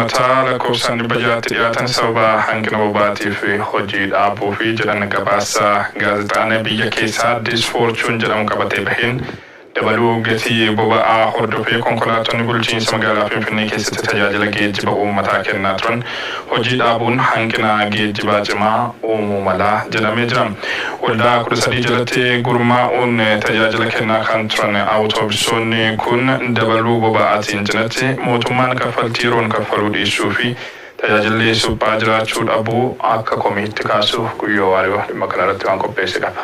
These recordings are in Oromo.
Uummataa lakkoofsaan 600tti dhiyaatan sababa hanqina boba'aatiif hojii dhaabuufi jedhan. Gabaasa gaazexaan biyya keessaa Addis Fortune jedhamu qabatee baheen, dabaluu gatii boba'aa hordofee konkolaattonni bulchiinsa magaalaa Finfinnee keessatti tajaajila geejjiba uummataa kennaa turan hojii dhaabuun hanqina geejjibaa cimaa uumuu mala jedhamee jira. Waldaa 13 jalatti gurmaa'uun tajaajila kennaa kan turan awutoobisoonni kun dabaluu boba'aatiin cinatti mootummaan kaffaltii yeroon kaffaluu dhiisuu fi tajaajilli suphaa jiraachuu dhabuu akka komiitti kaasuuf. Guyyoo Waariyoo dhimma kanarratti waan qopheesse qaba.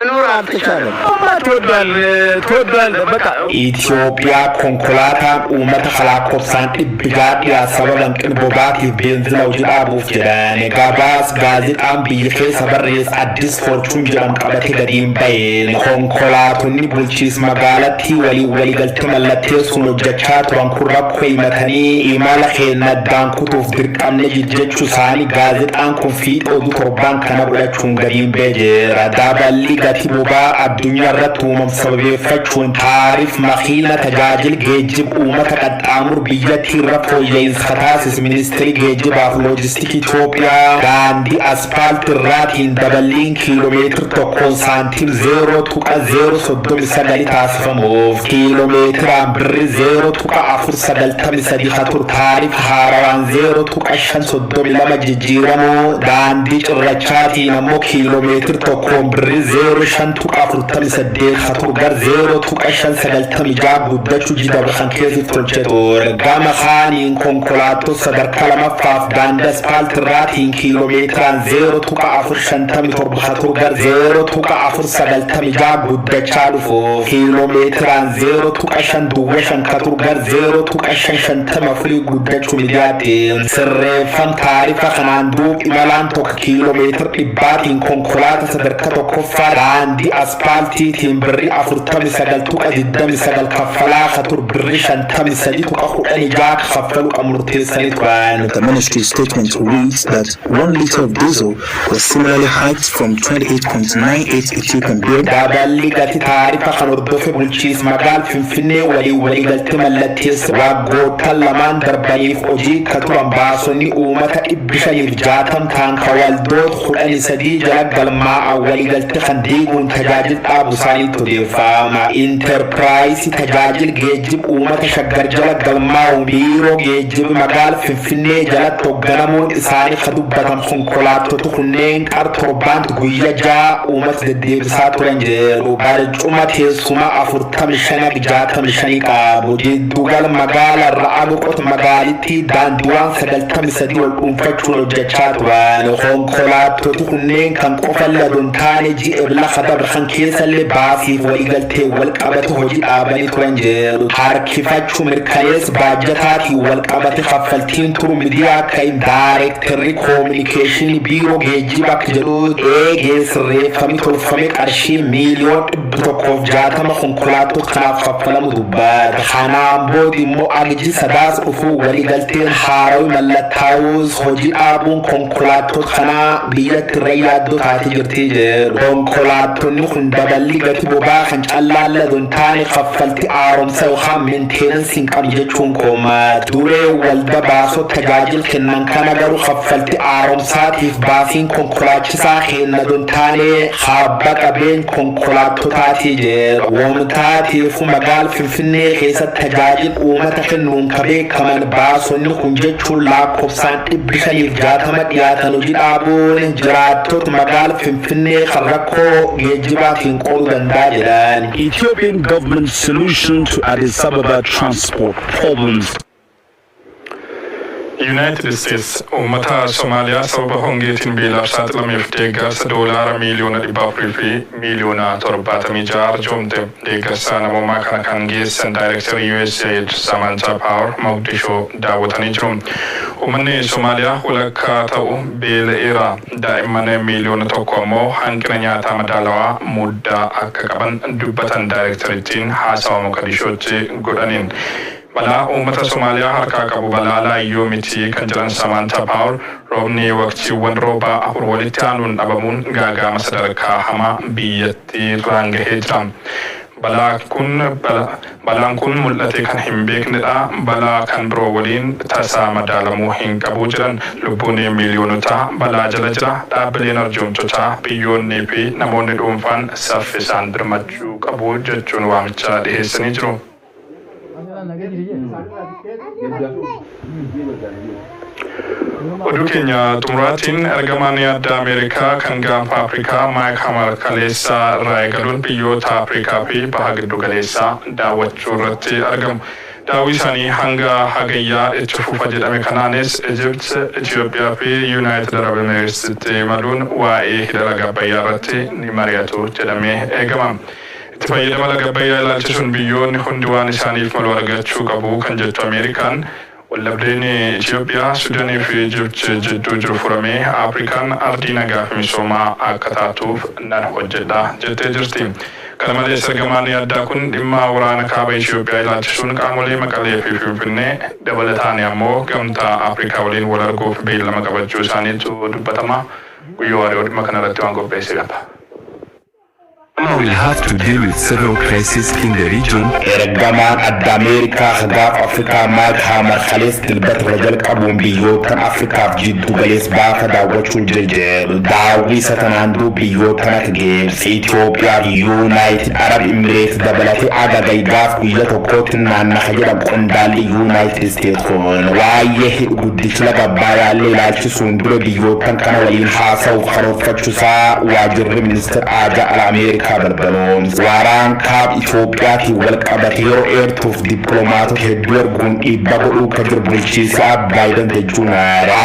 መኖር አልተቻለም። ትወዷል ትወዷል በቃ። Itoophiyaa konkolaataan uummata lakkoofsaan 600 dhiyaa sababa hanqina bobaatiif beenzila hojii dhaabuuf jedhan, gabaas gaazexaan biyya keessa barreessa Addis Fortune jedhamu qabatee gadiin baheen, konkolaatonni bulchiinsa magaalattii waliin waliigaltee mallatteessuun hojjechaa turan kun rakkoo himatanii imala keenya addaan kutuuf dirqamne jechuu isaanii gaazexaan kun fiixee oduu torban kana godhachuun gadiin bahee jira. Daballi gatii boba'aa addunyaa irratti uumamu sababeeffachuun taarif makiina tajaajila geejjiba uummata qaxxaamuru biyyattii irra fooyya'insa taasise ministeerri geejjibaaf loojistikii Itoophiyaa, daandii aspaaltii irraatiin daballiin kiiloomeetira tokkoon saantiim 0.039 taasifamuuf, kiiloomeetiraan birri 0.493 hatur taarif haarawaan 0.532 jijjiiramuu, daandii cirrachaatiin ammoo kiiloomeetira tokkoon birri 05.48 hatur gar 0.596 guddachuu jidabra kan keessatti tolche ture. Gama kaaniin konkolaattota sadarkaa lamaffaaf daandii aspaaltirraatiin kiiloomeetiraan 0.457 hatur gar 0.496 guddachaa dhufu, kiiloomeetiraan 0.505 katur gar 0.554 guddachuu miidiyaatti. Sirreeffam taarifa kanaan duub imalaan tokko kiiloomeetira 100tiin konkolaataa sadarkaa tokkoffaa daandii aspaaltiitiin birri 49.29 kaffalaa katur birri 53.16 kaffaluu kan murteessanii turan. The ministry statement reads that 1 liter of diesel was similarly hiked from 28.98 Ethiopian birr Daballi gati taarifa kan hordofe bulchiinsa magaala Finfinnee waliin waliigaltee mallatteessa waggoottan lamaan darbaniif hojii ka turan baasonni uummata 560 ta'an ka waldoota 13 jala galmaa'an waliigaltee kan diiguun tajaajila dhaabu isaaniitti odeeffama. Intarpiraayisii tajaajila geejjiba uummata Shaggar jala galmaa'u biiroo geejjiba magaala Finfinnee jalatti hoogganamuun isaanii ka dubbatan konkolaattota kunneen qar torbaan guyyaa 6 uummata deddeebisaa turan jedhu. Barcuma teessuma 45 65 qabu. Jiddugala magaala irra aga magaalittii daandiiwwan 93 ol dhuunfachuun hojjechaa turan. Konkolaattoti kunneen kan qofa ladon taane ji'a Ebla dabre kan keessallee baasiif waliigaltee wal qabate hojii dhaabanii turan jedhu. Harkifachuu mirkaneessa baajataatiin wal qabate kaffaltiin turu miidiyaa akka daareektarri koominikeeshinii biiroo geejjiba akka jedhu, eegee sirreeffamni tolfame qarshii 160,000,000 konkolaattota kanaaf kaffalamu dubbata. Kanaan booda immoo agji Sadaas dhufuu waliigalteen haarawii mallattaa'uus hojii dhaabuun konkolaattota kanaa biyyatti irra yaaddoo taatee jirti jedhu. Konkolaattonni kun daballi gati boba'aa kan callaalla don taane kaffaltii haaromsa yookaan maintenance hin qabne jechuun koomatu. Duree walda baasota tajaajila kennan kana garuu kaffaltii haaromsaatiif baasiin konkolaachisaa kenna don taane habba qabeen konkolaattotaati jedhu. Wamtaatiif magaala Finfinnee keessatti tajaajila uummata kennuun ka beekaman baasonni kun jechuun lakkoofsaan 560 dhiyaatan hojii dhaabuun jiraattota magaala Finfinnee kan rakkoo geejjibaatiin qooduu danda'a jedhan. Ethiopian government solution to Addis Ababa transport problems. Yuunaayitid Isteets uummata Somaaliyaa sababa hongeetiin beelaaf saaxilameef deeggarsa doolaara 476,000,000 arjoomte. Deeggarsa namoomaa kana kan geessan daayirektarii USAID Samantha Power Mogadishoo daawwatanii jiru. Uummanni Somaaliyaa walakkaa ta'u beela'eera. Daa'imman 1 miliyoona ammoo hanqina nyaataa madaalawaa muddaa akka qaban dubbatan daayirektarittiin haasawa Mogadishootti godhaniin. Balaa uummata Somaaliyaa harkaa qabu balaa laayyoo miti kan jedhan Samantha Power, roobni waqtiiwwan roobaa afur walitti aanuun dhabamuun gaagaama sadarkaa hamaa biyyattii irraan gahee jira. Balaa kun balaan kun mul'ate kan hin beeknedha. Balaa kan biroo waliin tasaa madaalamuu hin qabu jedhan. Lubbuun miiliyoonota balaa jala jira. Dhaabbileen arjoomtotaa, biyyoonnii fi namoonni dhuunfaan saffisaan birmachuu qabu jechuun waamicha dhiheessanii jiru. Oduu keenya xumuraatiin, ergamaan addaa Ameerikaa kan Gaanfa Afrikaa Maayik Hamar kaleessaa irraa eegaluun biyyoota Afrikaa fi Baha Giddu Galeessaa daawwachuu irratti argamu. Daawwii isaanii hanga Hagayyaa itti fufa jedhame kanaanis Ijipt, Itoophiyaa fi Yuunaayitid Arab Emireetsitti imaluun waa'ee hidha laga Abbayyaa irratti ni mari'atu jedhamee eegama. Itti fayyadama laga Abbayyaa ilaalchisuun biyyoonni hundi waan isaaniif malu argachuu qabu kan jettu Ameerikaan, waldhabdeen Itoophiyaa, Sudaanii fi Ijipt jidduu jiru furamee Afrikaan ardii nagaa fi misoomaa akka taatuuf nan hojjedha jettee jirti. Kana malees, ergamaan addaa kun dhimma waraana kaaba Itoophiyaa ilaalchisuun qaamolee Maqalee fi Finfinnee dabalataan ammoo Gamtaa Afrikaa waliin wal arguuf beellama qabachuu isaaniitu dubbatama. Guyyoo Waariyoo dhimma kanarratti waan qopheesse qaba. Will have to deal with several crises in the region. Ergamaan adda Ameerikaa Gaanfa Afrikaa Maayik Haamar kalees Dilbata irra jalqabuun biyyootan Afrikaaf jiddu galees baafa daawwachuun jira. Daawwii isa tanaan duub biyyootan akka Gibxi, Itoophiyaa fi Yuunaayitid Arab Imireet dabalatee agagay gaaf guyya tokkootti naannaha jedhan. Qondaalli Yuunaayitid Isteet kun waa'ee hidhi guddichi laga Abbaayaallee ilaalchisuun dura biyyootan kana waliin haasa'uuf karoorfachuusaa waajirri ministeera haajaa ala Ameerikaa balbaloon. Waraan kaab Itoophiyaatiin wal qabate yeroo dheertuuf dippiloomaatota hedduu erguun dhiibbaa godhuu akka jiru bulchiinsa Baayiden jechuun,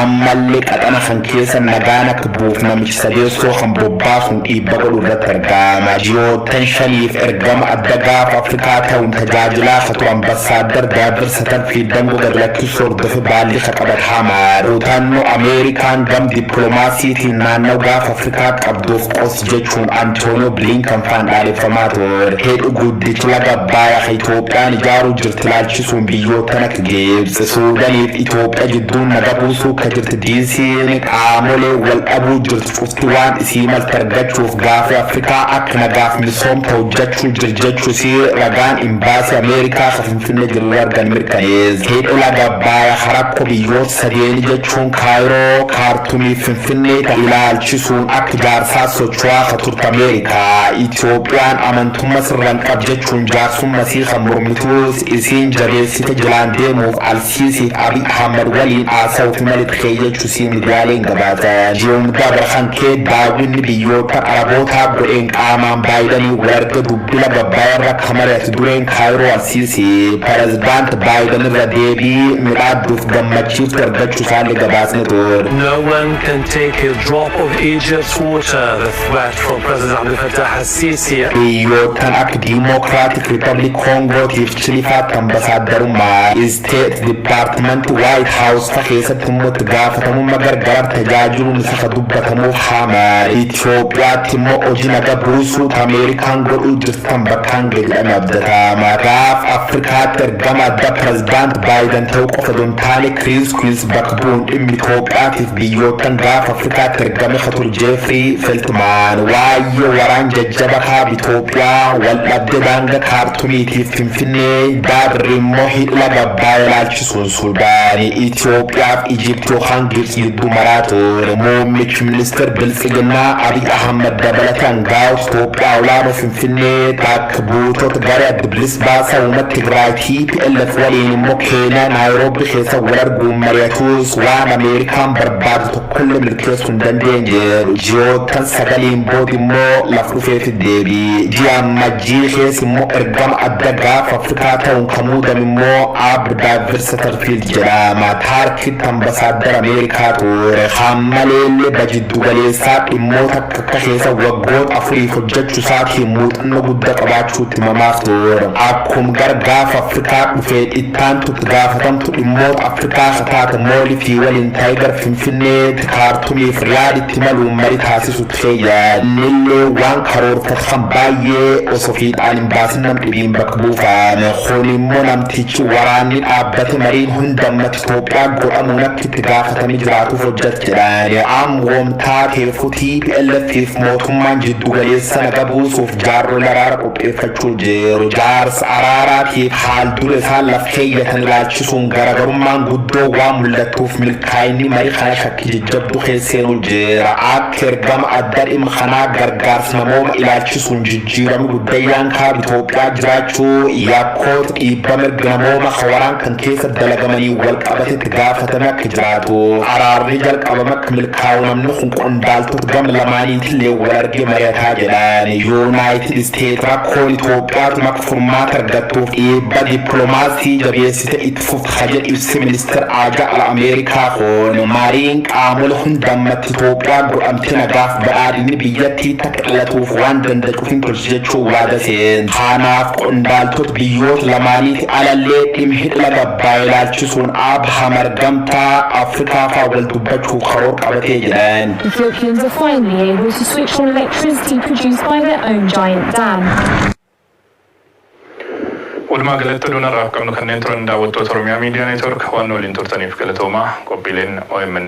ammallee qaxana kan keessa nagaan akka buuf namichi sadeessoo kan bobbaasuun dhiibbaa godhuu irratti argama. Ji'oottan 5f ergama adda Gaafa Afrikaa ta'uun tajaajilaa akka ture Ambasaaddar Daavid Satarfiild dangoo gad lakkisuu hordofe baalli ka qabate Hamar, kutannoo Ameerikaan gam dippiloomaasiitiin naannoo Gaafa Afrikaa qabduuf qos jechuun Antooniyoo Bilinkan faan dhaaleffamaa ture. Hidhi guddichi laga Abbayaa ka Itoophiyaan ijaaruu jirti ilaalchisuun biyyoottan akka Gibxi, Suudanii fi Itoophiyaa jidduun naga buusuu akka jirti diisiin qaamolee wal dhabuu jirtu cufti waan isii malte argachuuf gaafii Afrikaa akka nagaaf misoomta hojjechuu jir jechuusi ragaan imbaasii Ameerikaa ka Finfinnee jiru argan mirkaneesse. Hidhi laga Abbayaa rakkoo biyyoota sadeeni jechuun Kaayiroo, Kaartumii fi Finfinnee ilaalchisuun akka jaarsaa socho'aa ka turte Ameerikaa, Itoophiyaan amantummaa sirran qab jechuun jaarsummaa sii kan mormituus isiin jabeessite jilaan deemuuf Alsiisiif Abiy Ahmad waliin haasa'uuf malitti keeyyachuu sii miidiyaaleen gabaatan. Ji'oon dabra kan kee daawwinni biyyoota Arabootaa godheen qaamaan Baayidanii wal arga dubbi laga Abbaayarra akka mari'atu dureen Kaayiroo Alsiisii pirezidaant Baayidan irra deebii midhaadduuf gammachiiftu argachuu isaallee gabaasne ture. No one can take a drop of Egypt's water, the threat from President Abdel Fattah al-Sisi. Biyyoottan akka Democratic Republic Koongootiif Chilifaatti ambasaadarummaa, State Department, White House fa keessatti immoo itti gaafatamummaa gargarar tajaajiluun isa ka dubbatamuuf Hamar, Itoophiyaatti immoo hojii naga buusuu Ameerikaan godhuu jirtan bakkaan ga'e jedhame abdatama. Gaaf Afrikaatti ergama adda pirezidaant Baayiden ta'uu qofa osoo hin taane, Kiriis Kuwiins bakka bu'uun dhimmi Itoophiyaatiif biyyoottan Gaafa Afrikaatti ergame ka ture Jeefrii Feltmaan waa'ee waraan jajjaba kaaba Itoophiyaa, wal dhabdee daanga Kaartumiitiif Finfinnee daabirri immoo hidha laga Abbaayyaa ilaalchisuun Suudaanii, Itoophiyaa fi Ijipt yookaan Gibxi gidduu maraa ture. Muummichi ministeera Biltsiginnaa Abiy Ahmad dabalatee aangaa'ota Itoophiyaa olaanoo Finfinnee bakka buutota garee Adda Bilisa Baasaa Uummata Tigraay TPLF waliin immoo Keeniyaa Naayiroobii keessa wal arguun mari'atus waan Ameerikaan barbaadu tokkollee milkeessuu hin dandeenye. Ji'oottan 9n booda immoo laf dhufeefi deebii. Ji'a Ammajjii keessa immoo ergama adda Gaafa Afrikaa ta'uun kan muudame immoo Aab Daavid Satarfiild jedhama. Taarkitti ambasaaddara Ameerikaa ture. Kan maleellee bajiddu galeessaa dhimmoota akka keessa waggoota 4f hojjechuu isaatiin muuxannoo guddaa qabaachuutti himamaaf ture. Akkuma gara Gaafa Afrikaa dhufee ittaantutti gaafatamtu dhimmoota Afrikaa ka taate Moolifii waliin ta'ee gara Finfinneetti, Kaartumiif Riyaaditti imaluun marii taasisutti keeyyan. Innillee waan karoora Karoorfate kan baay'ee osoo fiixaan hin baasin nam dhibiin bakka buufame. Kun immoo namtichi waraanni dhaabbate mariin hundammatti Itoophiyaa godhamuun akka itti gaafatamee jiraatuuf hojjeta jedhan. Amwoomtaa teefu TPLF fi mootummaan jiddu galeessa naga buusuuf jaarrolee araara qopheeffachuu jiru. Jaarsa araaraatiif haal dure isaan laf keeyyatan ilaalchisuun garaagarummaan guddoo waan mul'attuuf milkaa'inni marii kana shakkii jajjabduu keessa seenuu jira. Akka ergama adda dhimma kanaa gargaarsa namooma ilaalchisuun jijjiiramni guddayyaan kaaba Itoophiyaa jiraachuu, yakkoota dhiibba mirga namooma waraan kan keessa dalagamanii wal qabatetti gaafatame akka jiraatu, araarri jalqabame akka milkaa'u namni kun qondaaltota gama lamaaniitillee wal argee mari'ataa jedhan. Yuunaayitid Isteet rakkoon Itoophiyaatu akka furmaata argattuuf dhiibba dippiloomaasii jabeessite itti fufta jedhu ibsi ministeera haajaa ala Ameerikaa kun. Mariin qaamolee hundammatti Itoophiyaa godhamte nagaaf badhaadhinni biyyattii takka dhalatuuf waan danda'uuf hin tolchi jechuun waada seen. Kanaaf qondaaltota biyyoota lamaaniiti alallee dhimma hidha laga Abbaay ilaalchisuun Abraham Gamtaa Afrikaa fa'aa wal dubbachuuf karoora qabatee jedhan. Ethiopians are finally able to switch on electricity produced by their own giant dam. Walumaa galatti oduun har'aaf qabnu kanneen turan. Daawwattoota Oromiyaa Miidiyaa Neetwork, waan waliin turtaniif galatoomaa. Qophiileen OMN